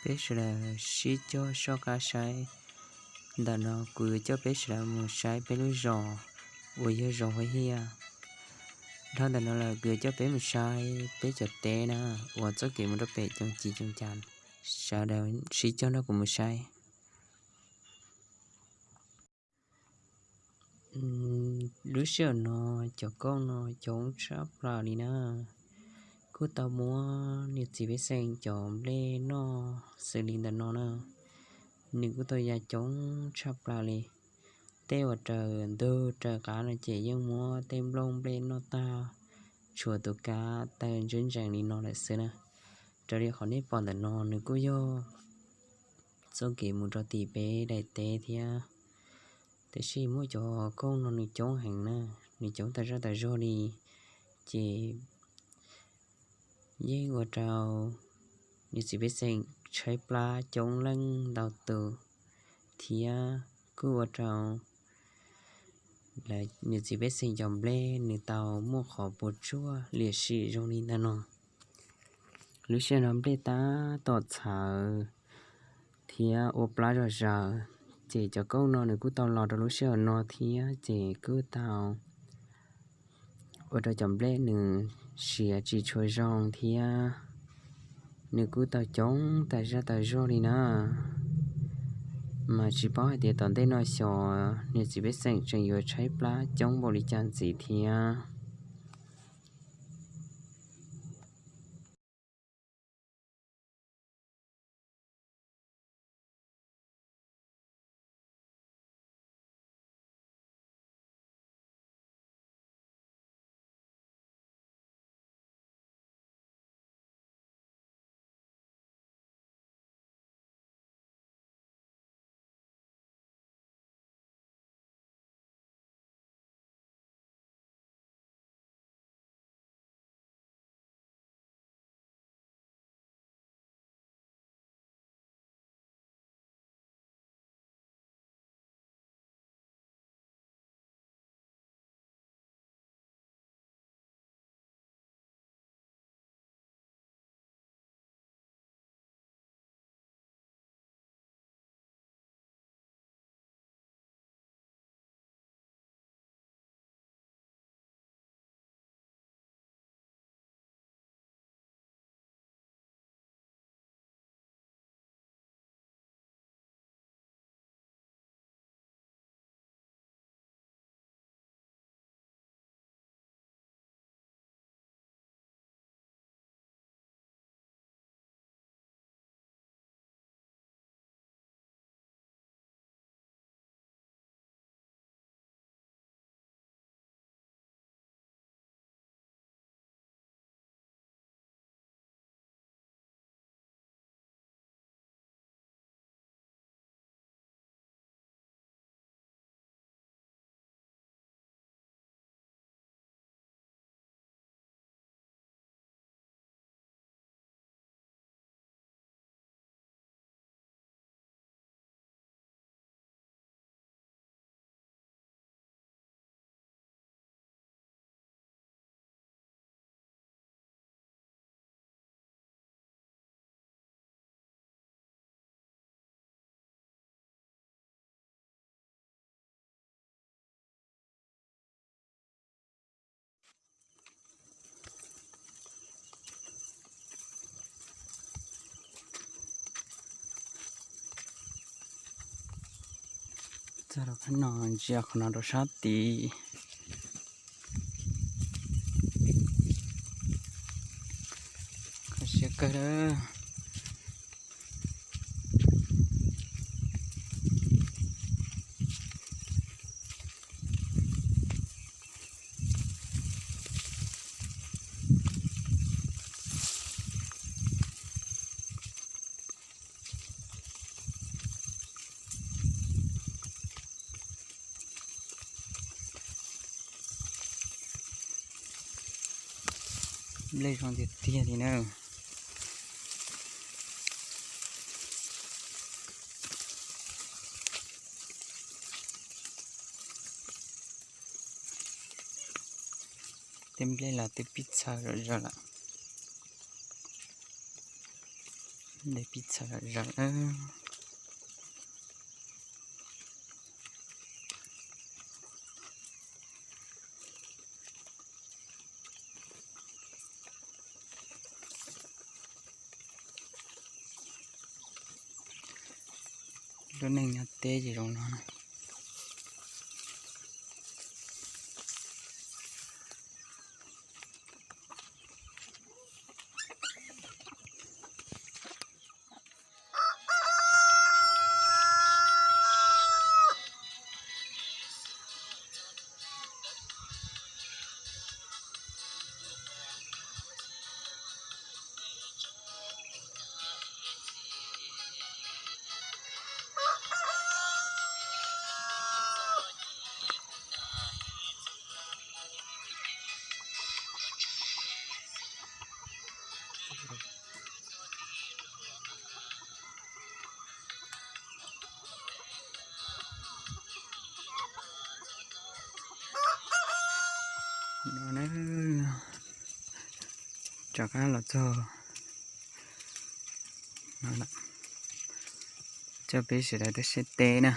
Peb sawv daws sib cog soj qab saib. Ntawm no kuv yuav coj peb sawv daws mus saib peb lub zos uas yog zos Huab Hiaj. Dhau ntawm no lawm kuv yuav coj peb mus saib peb cov teb na, uas txoj kev mus rau pem coom ci coom cas. Sawv daws sib cog nrog kuv mus saib. Lub sij hawm no cov kooj no coob tshaj plaws li na. Kuj tau muab niam txiv pej xeem cov nplej noj xws li ntawm no na, nws kuj tau ya coob tshaj plaws li. Tej uas raws ntug raws qav no ces yeej muab tej nplooj nplej noj tag, tshuav tus kav tawg ntseb ntsees li no lawm xwb na. Raws li qhov nej pom ntawm no nws kuj yog txoj kev mus rau tim peb daim teb thiab. Tiam sis muaj cov kooj no nws coob heev na, nws coob tas zaj tas zog li, ces yeej ua rau niam txiv pej xeem tshaib plab coob leej ntau tus, thiab kuj ua rau niam txiv pej xeem cov nplej nws tau muaj qhov puas tsuaj liam sim zoo li ntawm no. Lub sij hawm no nplej tab tom txhawv thiab ua plab zom zaws, ces cov kooj no nws kuj tau los rau lub sij hawm no thiab, ces kuj tau ua rau cov nplej nws siav tsis tshua zoo thiab. Nws kuj tau coob tas zaj tas zog li na, mas tsis paub hais tias tom ntej no xyov niam txiv pej xeem tseem yuav tshaib plab coob npaum li cas ntxiv thiab. Txog rau qhov no, ntsia qhov no rau sab tid. Kho siab kawg lawm. Nplej zoo tiag tiag li na. Tej nplej los twb pib txhaws zom zaws lawm. Ntes pib txhawv zom zaws. Lub neej nyob teb ces zoo no na. Rov qab los txog, coj peb sawv daws tuaj saib teb na,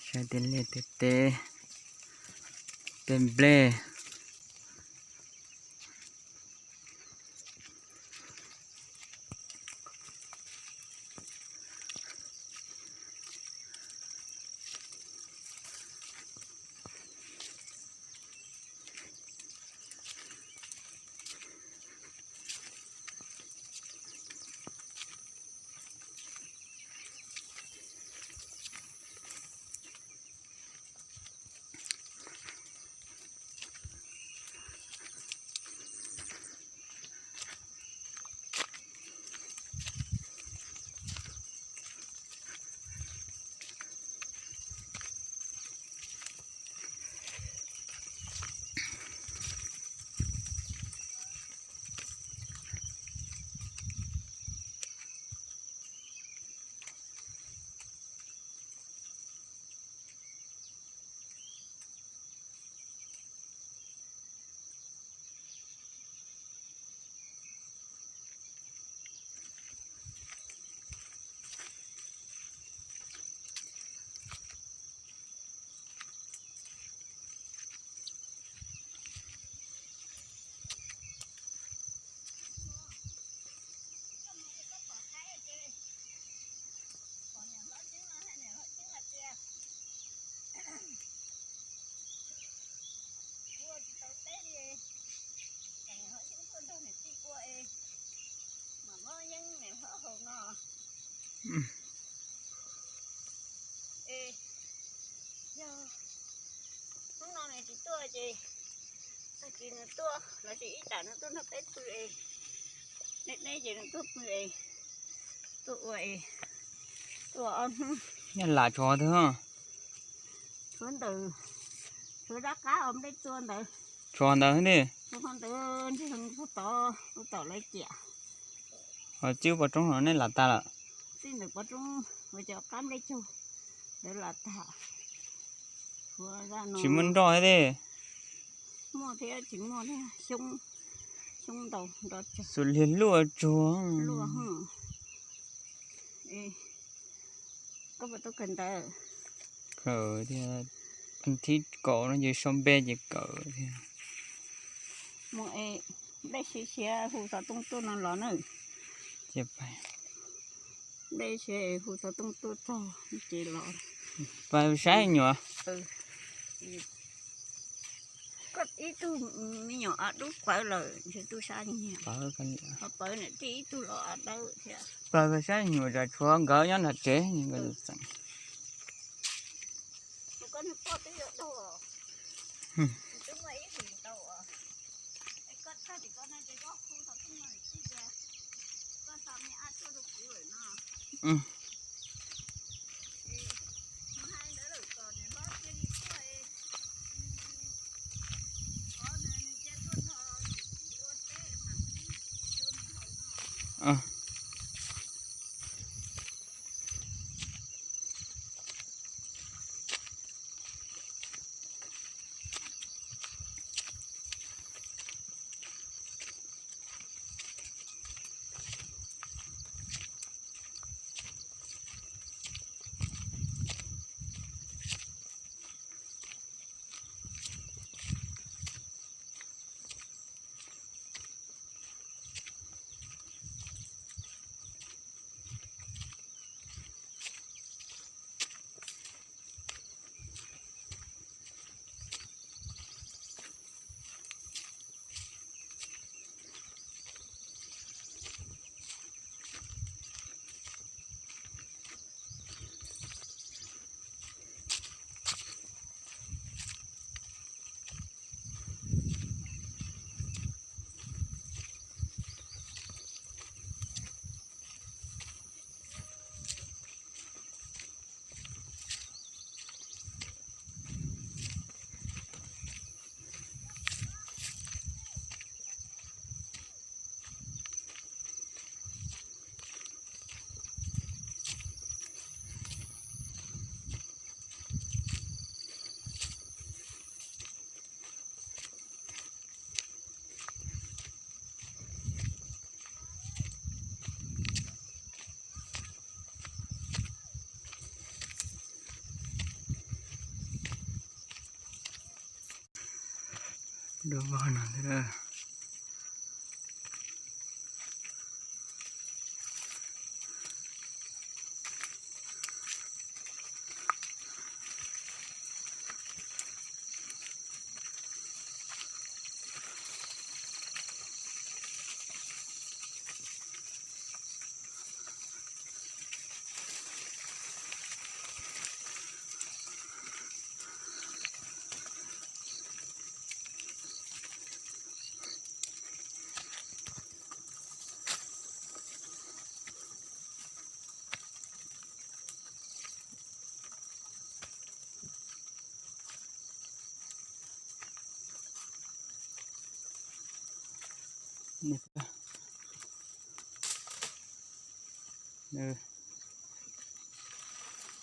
saib tej liaj tej teb, tej nplej. Hnub no nws tsis tuaj ces tag kis nws tuaj lossis ib tsam nws tuaj nrog peb pw es, deb deb ces nws tuaj pw es, tuaj ua es, tuaj ua ob hnub. Nyob lam tshuav twg? Tshuav ntawm, tshuav zaj qab os, nplej tsua ntawd. Tshuav ntawd ne. Tshuav qhov ntawd ntshe puag tod, puag tom lawv ciam. Ho txij pov roob no nej lam tag lawm? Txij ntawm pov roob ua cov qab nplej caug ntawd lam tag. Tsis muaj nroj thiab. Muaj thiab tsis muaj thiab, xyoob, xyoob ntau nroj tsuag. Xus liag luaj tsuag. Luaj. Koj puas tau kawm ntawv? Kawm tiag, thib kaum no ces sau npe ces kawm tiag. Mus es, nplej siav siav hu xov tooj tuaj no los na. Nplej siav hu xov tooj tuaj txog ces los. Pais saib nyuam. Koj ib tug me nyuam a dub pawv lawm ntshe tub sab nyiam. Pawv niam tij ib tug los a dawb thiab. Pawg saib nyuam tsam tshuav nkawd nyob nram tsev. Dua vog no xwb.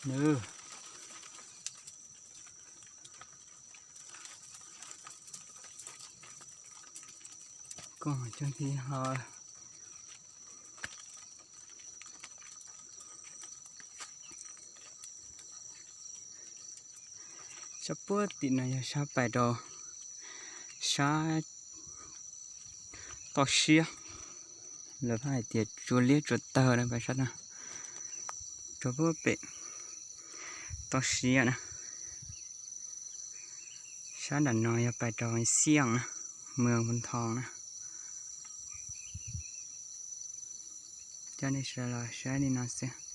Nws, koj cog ti ho. Sab puag tim no yog sab pais rau sab toj siab, lawv hais tias tsua liab tsua tawg na, pais sab no rau puag pem toj siab na. Sab nram no yog pais rau Xiaj na, Mws Pus Thos na. Coj nej sawv los saib li no xwb.